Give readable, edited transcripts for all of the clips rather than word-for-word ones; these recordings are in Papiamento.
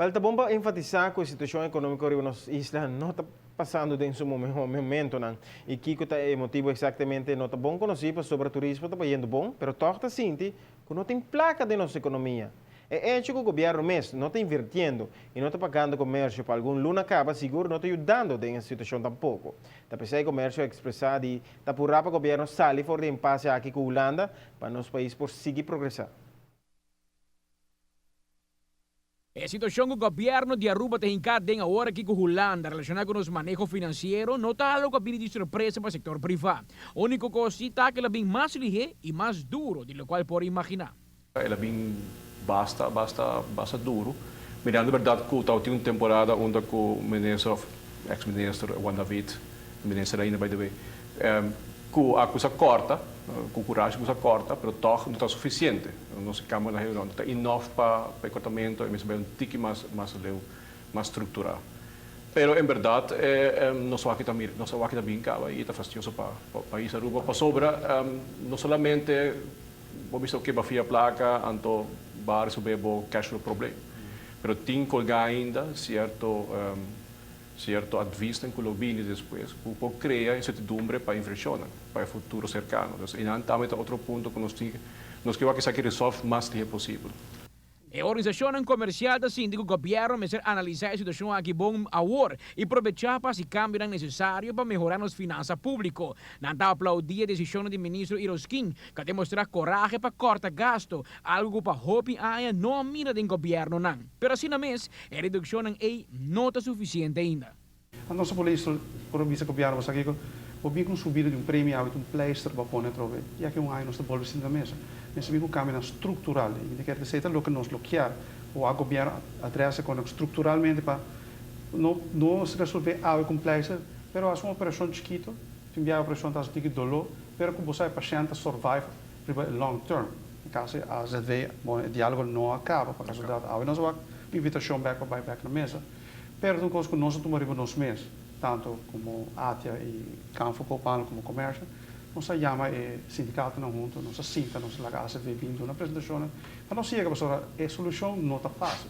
Wel, ta bon pa enfatisa cu e situacion economico riba nos isla no ta pasando den su mehor momentonan. Y kico ta e motibo exactamente no ta bon conoci, pasobra turismo ta bayendo bon, pero toch ta sinti cu no tin placa den nos economia. E hecho cu gobierno mes no ta invirtiendo y no ta pagando comercio pa algun luna caba sigur no ta yudando den e situacion tampoco. Ta pesey comercio a expresa di ta pura pa gobierno sali for di e impasse aki cu Hulanda pa nos pais por sigui progresa. E situacion cu gobierno di Aruba ta hinca den awor aki cu Hulanda relaciona cu nos maneho financiero no ta algo cu a bini di sorpresa pa sector priva. Unico cos si ta cu el a bin mas lihe y mas duro di locual por imagina. El a bin basta, basta, basta duro. Mirando berdad cu tabatin un temporada unda cu minister of ex minister Juan David, minister ainda by the way, cu a cusa corta, cu curashi cusa corta, pero toch no ta suficiente. Nos cambio na no ta enough pa e cortamento, e mester bay un tiki mas mas leu, mas structura. Pero en berdad nos wak ta mira, nos wak ta bin caba y ta fastioso pa pais Aruba pasobra no solamente bo bisa oke bo a fia placa anto bo a resolve bo cash flow problem, pero tin colga ainda cierto Cierto advisnan cu lo bini despues cu por crea incertidumbre pa inversionnan pa e futuro cercano. Dus einan tambe ta otro punto cu nos tin nos ke wak esaki resolve mas lihe posibel. E organisacionnan comercial ta sinti cu gobierno mester analisa e situacion aki bon awor y probecha pa haci cambionan necesario pa mehora nos finansa publico. Nan ta aplaudi e decisionnan di Ministro Iroskin cu a demostra corahe pa corta gasto, algo cu pa hopi aña no a mira den gobiernonan. Pero asina mes, E redukshonnan ei no ta sufisiente ainda. Anto polis por a bisa gobièrnu bo sa kiko, bo bin ku un subida di un premio awe ta un pleister bo a pone atrobe i aki un aña nos ta bolbe sinta na mesa. Mester bin ku kambionan struktural i mi ta kere esei ta loke nos lo kier wak gobièrnu adresa kon strukturalmente pa no no resolve awe ku un pleister pero hasi un operashon chikito, tin biaha operashon ta hasi tiki doló pero ku bo sa e pashènt ta survive riba e long term. En caso di AZV, bon, e dialogo no a caba, pa casualidad awe nos a wak un invitacion bek pa bay bek na mesa. Pero ta un cos cu nos a tuma riba nos mes, tanto como ATIA y Canfo Copano como Comercio, nos a yama e sindicatonan hunto, nos a sinta, nos a laga AZV bin duna presentacionnan, pa nos yega pasobra e solucion no ta facil.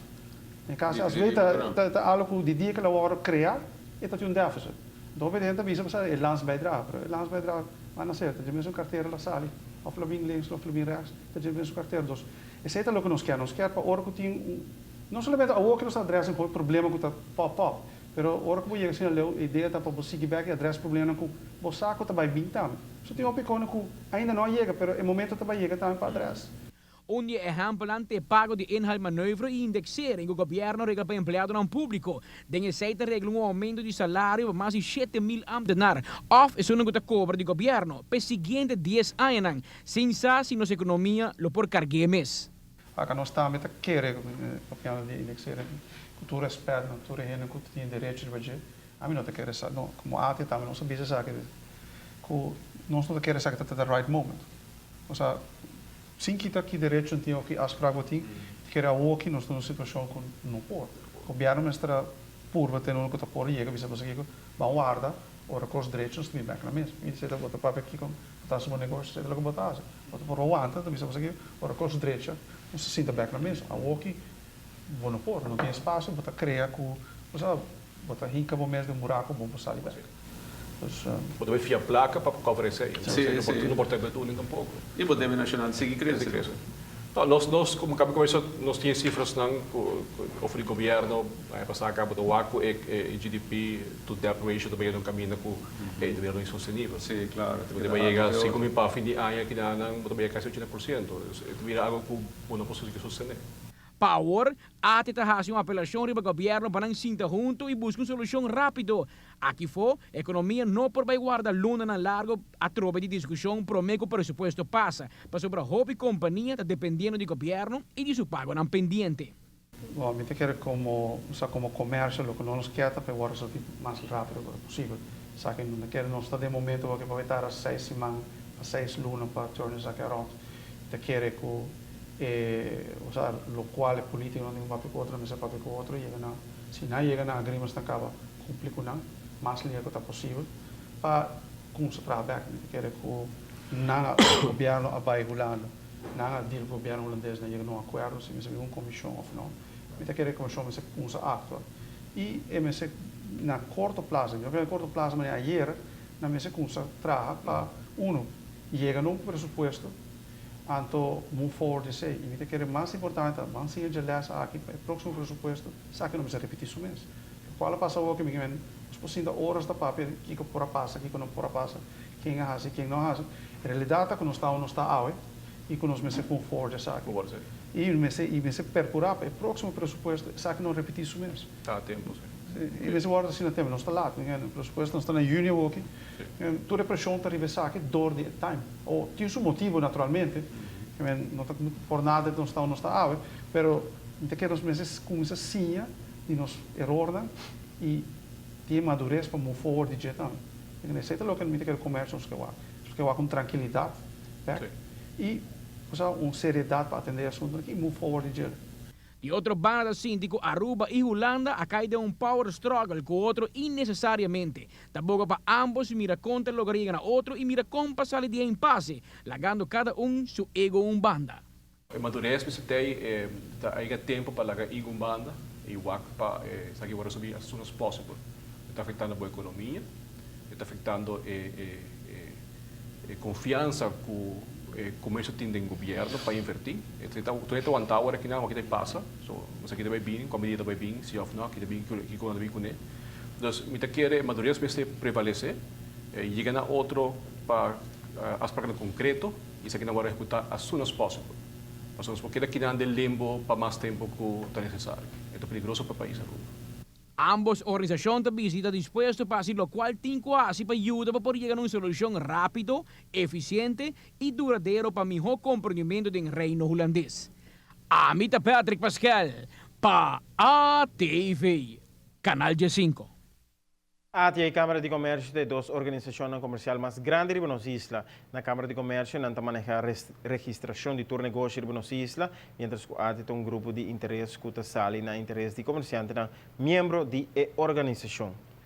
Den caso di AZV ta ta algo cu di dia cu el a wordo crea, e ta tin un deficit. Enton hopi hende ta bisa pasobra e landsbijdrage, pero e landsbijdrage Mas na ser, ta dje mesun kartera la sali, òf la bin links òf la bin rèks, ta dje mesun kartera. Dus, esei ta loke nos kier. Nos kier pa ora ku tin un, no solamente awor ku nos ta adrès un problema ku ta pòp òp, pero ora ku bo yega asina leu, e idea ta pa bo sigui bèk i adrès problemanan ku bo sa ku ta bai bin tambe. So tin hopi kosnan ku ainda no a yega, pero e momento ta bai yega tambe pa adrès. Un di e ehèmpelnan ta e pago di inhaalmanoeuvre i indexering ku gobièrnu a regla pa empleadonan públiko. Den esei ta regla un oumento di salario pa mas di 7000 ámtenar òf esunnan ku ta kobra di gobièrnu pa e siguiente dies añanan, sin sa si nos ekonomia lo por karg'é mes. Aka nos tambe ta kere, papiando di indexering, ku tur rèspèt na tur e hende ku tin derecho riba dje, ami no ta kere sa, no, komo ATIA tambe nos a bisa esaki, ku nos no ta kere esaki ta the right moment. Osea, Sin kita ki derecho tin of ki afspraak bo tin, ta kere awoki nos ta den un situacion cu no por. Gobierno mester a purba tene unda cu ta por yega bisa boso kico, ban warda ora cos drecho nos ta bin bek na mesa. Mi di bo ta papia kico bo ta haci bo negoshi, esey ta loke bo ta haci. Bo ta purba wanta, ta bisa boso kico, ora cos drecha nos ta sinta bek na mesa. Awoki bo no por, no tin espacio, bo ta crea cu, bo Bo ta hinka bo mes den un buraco bon por sali bek. Dus. Bo ta bay fia placa pa cover esey. Si, si. No por ta e bedoeling tampoco. Y bo debe nacional sigui crece. Sigui crece. No, nos, nos como Cambio Comercio nos tin e cifrasnan cu over di gobierno aña pasa caba ta wak cu e e GDP to debt ratio ta bay den un caminda cu e ta bira insostenibel. Si, claro. Bo ta bay yega 5000 pa fin di aña kidanan bo ta bay yega casi 80%. Dus e ta bira algo cu bo no por sigui sostene. Pa awor, ATE ta hasi un apelashon riba gobièrnu pa nan sinta huntu i buska un solushon rápido. Aki fo, ekonomia no por bai warda lunanan largu atrobe di diskushon promé ku presupuesto pasa, pasobra hopi kompania ta dependiendo di gobièrnu i di su pagonan pendiente. Bon, mi ta kere komo, sa komo komersio loke nos kier ta pa e wòrdu resolví mas rápido ku ta posibel. Esaki no ta kere nos ta den momento ku pa bai tarda seis siman pa seis luna pa turn esaki arònt. Mi ta kere ku E, osea, locual e politiconan tin cu papia cu otro, nan mester papia cu otro, yega na, si nan yega na agreements nan caba cumpli cu nan, mas liher cu ta posibel, pa cuminsa traha bek. Mi ta kere cu nan a, gobierno a bay Hulanda, nan a deal cu gobierno Hulandes, nan yega na un acuerdo, si mester bin un comision of no. Mi ta kere komishon mester kumsa aktua i e mester na korto plaso, mi ta papia na korto plaso manera ayer, nan mester kumsa traha pa uno yega na un presupuesto anto move forward esei. I mi ta kere mas importante ta ban siña dje les aki pa e próksimo presupuesto esaki no mester ripití su mes. Lokual a pasa awor ke mi kimen nos por sinta oras ta papia di kiko por a pasa, kiko no por a pasa, ken a hasi, ken no a hasi. E realidat ta ku nos ta unda nos ta awe i ku nos mester move forward esaki. I mester i mester percura pa e proximo presupuesto esaki no repiti su mes. Ta a tempo, si. Si, i mester wordo asina tempo. Nos ta laat, mi kende. Presupuesto nos ta na juni awoki. Tur e presion ta riba esaki door di e time. O tin su motibo naturalmente, no ta por nada nos ta unda nos ta awe, pero mi ta kere nos mester cuminsa siña di nos erornan i tin e madurez pa move forward di dje tambe. Mi kende esey ta loke mi ta kere comercio nos ke wak. Nos ke wak un trankilidad bek i. Usa un seriedad pa atende e asuntonan aki y move forward di djel. Di otro banda ta sinti cu Aruba y Hulanda a cay den un power struggle cu otro innecesariamente. Ta boga pa ambos mira con ta logra yega na otro y mira con pa sali di e impasse, lagando cada un su ego un banda. E madurez mester tei e ta aiga tempo pa laga ego un banda y wak pa esaki worde resolvi as soon as possible. E ta afectando bo economia, e ta afectando e E confiansa cu e comercio tin den gobierno pa inverti, e ta ta wanta awor aki nan, awor aki ta pasa, so esaki ta bay bini, cua medida ta bay bin, si of no, aki ta bin, kico nan ta bin cune. Dus mi ta kere e madurez mester prevalece, yega na otro pa afspraaknan concreto y esaki nan worde ehecuta as soon as possible. Pasobra nos por keda kinan den limbo pa mas tempo cu ta necesario. E ta peligroso pa pais Aruba. Ambos organisashon ta bisa di ta dispuesto pa hasi lokual tin ku hasi pa yuda pa por yega na un solushon rápido, efisiente i duradero pa mihó komprendimentu den Reino Hulandes. Ami ta Patrick Paskel pa ATV, Kanal 15. ATA i Kámara di Komèrsio ta e dos organisashonnan komersial mas grandi riba nos isla. Na Kámara di Komèrsio nan ta manehá registrashon di tur negoshi riba nos isla, miéntras ku ATI ta un grupo di interes ku ta sali na interes di komersiantenan miembro di e organisashon.